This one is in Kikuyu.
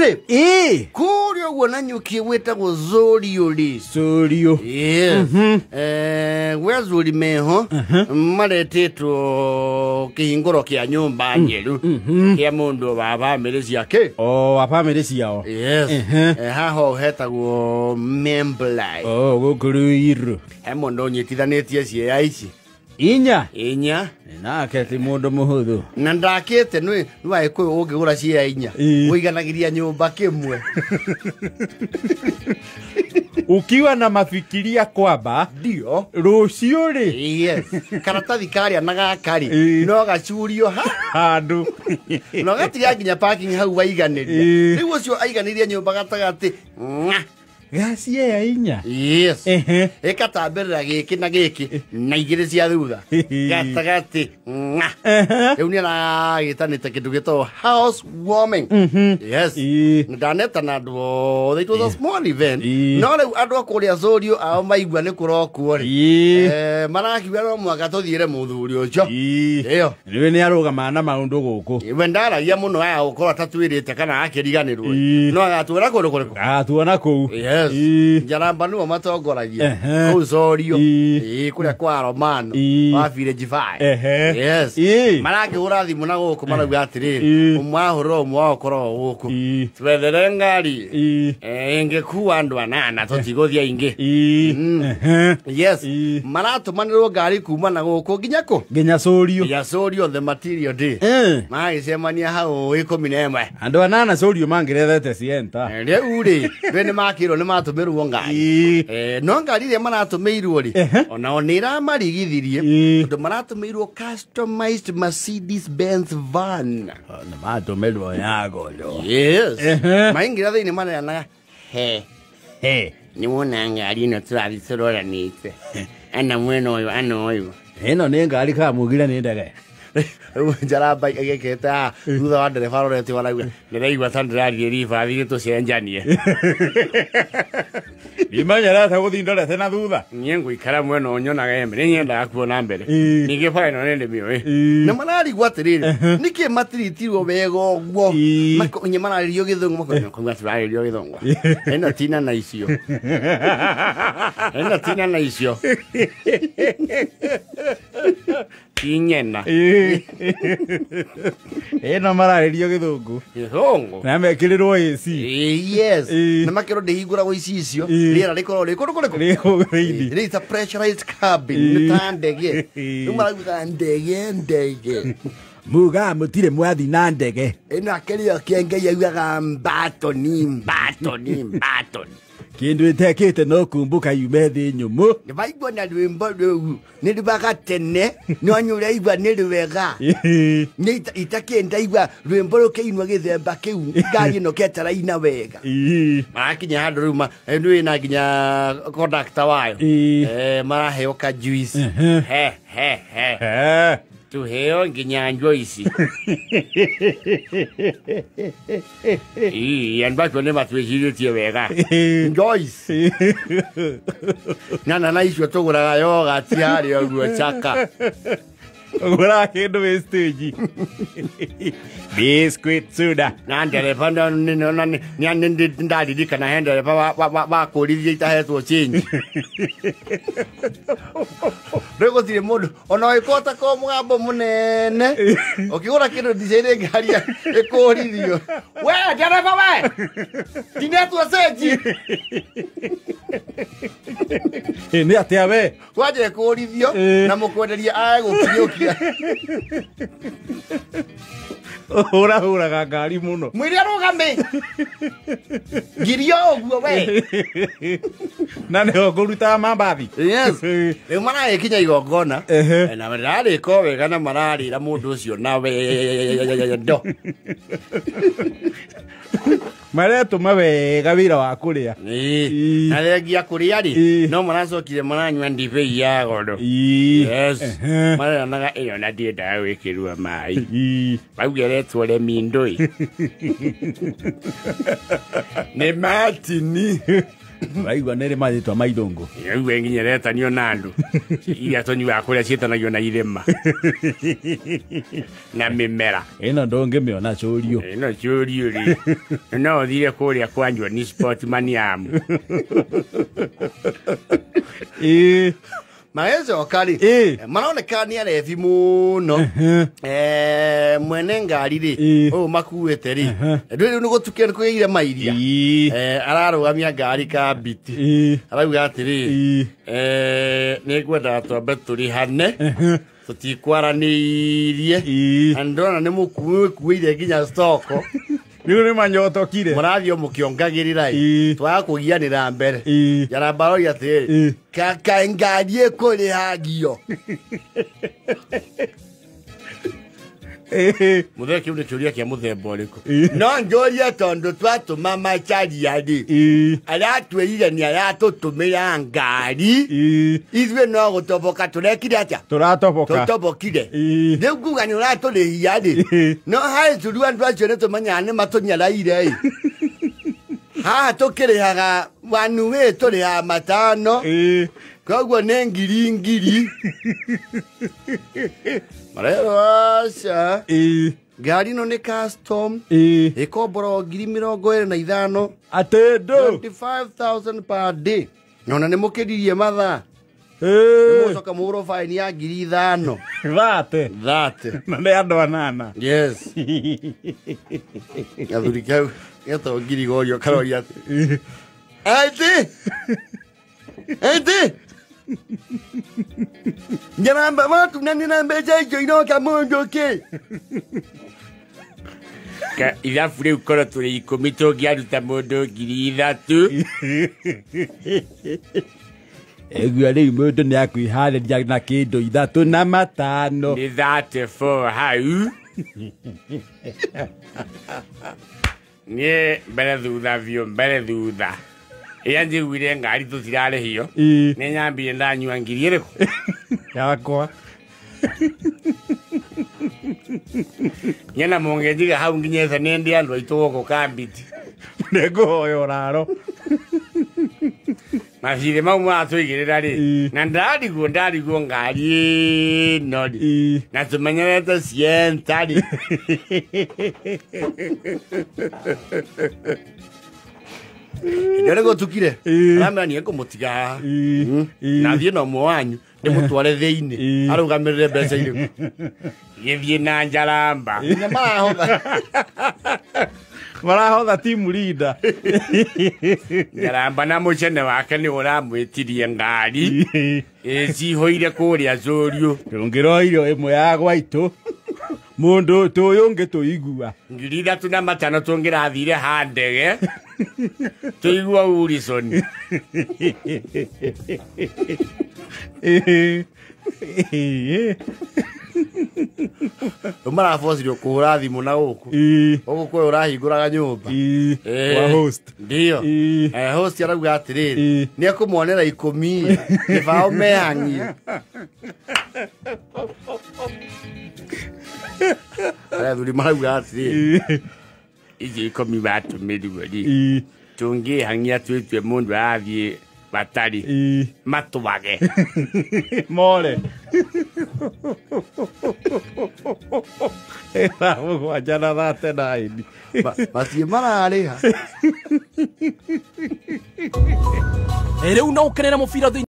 Rĩu rĩ, kũrĩa ũguo na nyuki gwĩtagwo Zũriũ rĩ. Zũriũ. Yes. Gwĩ athuri meho maretĩtwo kĩhingũro kĩa nyũmba njerũ kĩa mũndũ wa bamĩrĩ ciake. O wa bamĩrĩ ciao. Yes. Haha ũũ hetagwo Memblai. O gũkũ Ruiru. He mũndũ ũnyitithanĩtie ciea ici 4. 4. Nake ti mũndũ mũhũthũ. Na ndakĩte nĩ wagĩkũyũ ũngĩgũra ciea 4 ũiganagĩria nyũmba kĩmwe. Ukiwa na mafikiria kwamba ndio rũciũ rĩ. Yes. Karatathi karĩa na gaka rĩ no gacurio ha handũ. No gatiga nginya parking hau waiganĩria. Rĩu ũcio aiganĩria nyũmba gatagatĩ. Gaciea 4. Yes. Ĩkatambĩrĩra gĩkĩ na gĩkĩ na 2 cia thutha. Gatagatĩ. Rĩu nĩ aragĩtanĩte kĩndũ gĩtagwo house warming. Yes. Ndaneta na andũ othe. It was a small event. No rĩu andũ a kũrĩa Zũriũ ao maigua nĩ kũrokwo rĩ. Marakiuga no mũhaka tũthiĩre mũthuri ũcio. Ĩyo. Rĩu nĩ arũgamaga na maũndũ gũkũ. We ndaragia mũno aya gũkorwo atatwĩrĩte kana akĩriganĩrwo. No agatuona kũndũ kũrĩkũ? Agatuona kũu. Yes. Njaramba nĩo matongoragia kũu Zũriũ. Kũrĩa kwa Romano wa Village 5. Yes. Marakĩhũra thimũ na gũkũ marauga atĩrĩrĩ, ũmwe ahũrĩra ũmwe wao ũkoragwo gũkũ. Twethere ngari ĩngĩkua andũ 8 tũtigũthiĩ aingĩ. Yes. Maratũmanĩrwo ngari kuma na gũkũ nginya kũ? Nginya Zũriũ. Nginya Zũriũ the material day. Magĩcemania hau 11. Andũ 8 Zũriũ mangĩrethete Sienta. Rĩu rĩ, rĩu nĩ makĩrwo nĩ matũmĩrwo ngari. No ngari iria maratũmĩirwo rĩ, onao nĩ iramarigithirie tondũ maratũmĩirwo customized Mercedes Benz van. Nĩ matũmĩrwo ya goro. Yes. Maingĩra thĩinĩ mareanaga he. He. Nĩ wona ngari ĩno tũrathiĩ tũroranĩte. Ana mwena ũyũ, ana ũyũ. Ĩno nĩ ngari kamũgire nĩ ndege. Rĩu njaramba ĩgĩkĩte haha thutha wa ndereba arorete arauga ndĩraigua ta ndĩrathiĩ ribathi tũcenjanie. Ndimenyerete gũthiĩ ndorete na thutha. Niĩ ngũikara mwena ũyũ nyonaga mbere, nĩ nyendaga kuona mbere. Ningĩ bara ĩno nĩ ndĩmĩũĩ. Na mararigwo atĩrĩrĩ, nĩkĩ matiritirwo wega ũguo? Makonye mararĩrio gĩthũngũ, makonye kuga tũrarĩrio gĩthũngũ. Ĩno tina na icio. Ĩno tina na icio. Tinyena. Ĩno mararĩrio gĩthũngũ. Gĩthũngũ. Na mekĩrĩrwo AC. Yes. Na makĩrwo ndĩhingũragwo icicio. Rĩera rĩkoragwo rĩ kũndũ kũrĩkũ? Rĩ kũu thĩinĩ. Rĩ a pressurized cabin. Nĩ ta ndege. Rĩu marauga ndege ndege. Muga mũtirĩ mwathi na ndege. Ĩno akĩrĩo kĩengei augaga mbatoni mbatoni mbatoni. Kĩndũ ĩtekĩte no kumbuka yume thĩ nyũmũ. Nĩ waigua na rwĩmbo rũu nĩ rwaga tene no nĩ ũraigua nĩ rwega. Nĩ itakĩndaigua rwĩmbo rũkĩinwo gĩthemba kĩu ngari ĩno ketaraina wega. Marakinya handũ rĩu rĩu ĩna nginya conductor wayo. Maraheo ka juice. He he he. Tuheo nginya Joyce. Andũ acio nĩ matwĩcirĩtie wega. Joyce. Na icio tũgũraga yogati harĩa ũguo Chaka. Ũgũraga kĩndũ wĩ stage. Biscuit soda. Na ndereba ndaririkana he ndereba wakũrithia itahetwo change. Rĩu gũtirĩ mũndũ ona ũgĩkorwo ta ko mũgambo mũnene ũkĩgũra kĩndũ ndicĩrĩ ngari ĩkũrithio. We ndereba we ndinetwo change. Nĩ atĩa we? Kwanja ĩkũrithio na mũkwenderia ae gũkinyũkia. Ũhũrahũraga ngari mũno. Mwĩre arũgame. Ngirio ũguo we. Na nĩho ngũrutaga mambathi. Yes. Rĩu maragĩkinya igongona. Na mararĩka wega na mararĩra mũndũ ũcio na wendo. Maretũma wega wĩra wa kũrĩa. Na thengia kũrĩa rĩ, no maracokire maranyua ndibei ya goro. Yes. Mareranaga ĩyo na ndiendaga gwĩkĩrwo maĩ. Mauga ĩretwo Remindoi. Nĩ Martini. Waigua nĩ rĩ marĩtwa ma ithũngũ. Rĩu nginya ĩretanio na andũ iria tũnyuaga kũrĩa ciĩtanagio na irĩma na mĩmera. Ĩno ndũngĩmĩona cũrio. Ĩno cũrio rĩ, no ũthire kũrĩa kwa John Sport Maniamu. Ĩĩ. Magĩcoka rĩ, Ĩĩ. maroneka nĩ arebi mũno. Mwene ngari rĩ, Ĩĩ. ũyũ makuĩte rĩ, rĩu nĩ gũtukia nĩ kũgĩire mairia. Ĩĩ. Ararũgamia ngari kambiti. Ĩĩ. Arauga atĩrĩrĩ, Ĩĩ. nĩ ngwendaga twambe tũrĩhane, tũtikwaranĩirie. Ĩĩ. Na nĩndĩrona nĩ mũkuĩire nginya stoko. Rĩu nĩ manyotokire. Mũrathiĩ o mũkĩongagĩrĩra ĩ. Ĩĩ. Twaga kũgianĩra mbere. Ĩĩ. Njaramba aroria atĩrĩrĩ, Ĩĩ. kaka ngari ĩkũrĩhagio. Ĩĩ. Mũthee kĩu nĩ kĩũria kĩa mũthemba ũrĩkũ? Ĩĩ. No njũrie tondũ twatũma macharia rĩ, Ĩĩ. aratwĩrire nĩ aratũtũmĩra ngari. Ĩĩ. Ithuĩ no gũtoboka tũrekire atĩa? Tũratoboka. Tũtobokire. Ĩĩ. Rĩu nguga nĩ ũratũrĩhia rĩ, Ĩĩ. no harĩ curu andũ acio nĩ tũmenyaga nĩ matũnyaraire ĩ. Haha tũkĩrĩhaga one way tũrĩhaga 5. Ĩĩ. Koguo nĩ ngiri ngiri. Marerwo aca. Ĩĩ. Ngari ĩno nĩ custom. Ĩĩ. Ĩkombora 25,000. Atĩ ndũ. 25,000 per day. Nona nĩ mũkĩririe mathaa. Ĩĩ. Mũcoka mũgũrwo faini ya 5,000. Thate. Thate. Na nĩ andũ anana. Yes. Gathuri kau getagwo ngirigorio karoria atĩ. Atĩ. Atĩ. Njaramba watunanĩra mbeca icio iroka mũndũ kĩ? Ithabu rĩu korwo tũrĩ 10 tũngĩaruta mũndũ 3,000. Ĩgua rĩu mũndũ nĩ akwĩharĩria na kĩndũ 3 na 5. Nĩ 34 hau. Niĩ mbere thutha biũ, mbere thutha. Ĩrĩa njiguire ngari tũtirarĩhio, Ĩĩ. nĩ nyambire ndanyua ngiri ĩrĩkũ? Yakwa. Nyena mũngĩnjiga hau nginyĩte nĩ ndĩ andũ aitũ gũkũ kambiti. Nĩ ngũhoya ũraro. Mathirĩ mau maratũigĩrĩra rĩ, Ĩĩ. na ndarigwo ngari ĩno rĩ, Ĩĩ. na tũmenyerete Sienta rĩ. Hĩndĩ ĩrĩa gũtukire, Ĩĩ. aramera niĩ ngũmũtiga haha. Ĩĩ. Ĩĩ. Na thiĩ na ũmwe wanyu ndĩmũtware thĩinĩ, Ĩĩ. arũgamĩrĩre mbeca irĩkũ. Gĩthiĩ na njaramba. Nginya marahotha. Marahotha team leader. Njaramba na mũcene wake nĩ ũramwĩtirie ngari. Ĩĩ. Ĩcihũire kũrĩa Cũriũ. Tũngĩroirio ĩmwe ya gwaitũ. Mũndũ tũyũ ũngĩ tũigua. 3,500 tũngĩrathire ha ndege. Tũigua Wilson. Ĩĩ. Ĩĩ. Rĩu marabocirio kũhũra thimũ na gũkũ. Ĩĩ. Gũkũ kwĩ ũrahingũraga nyũmba. Ĩĩ. Ĩĩ. Wa host. Ndio. Ĩĩ. Host arauga atĩrĩrĩ, Ĩĩ. nĩ ekũmuonera 10 kĩbaũ mehang'ie. Arĩa athuri marauga atĩrĩrĩ, Ĩĩ. icio 10 batũmĩrirwo rĩ, Ĩĩ. tũngĩhang'ia twĩtue mũndũ arathiĩ batarĩ, Ĩĩ. matwage. More. Thaa 7 na 39. Matirĩ mararĩha. Rĩu no ũkenere mũbira thĩinĩ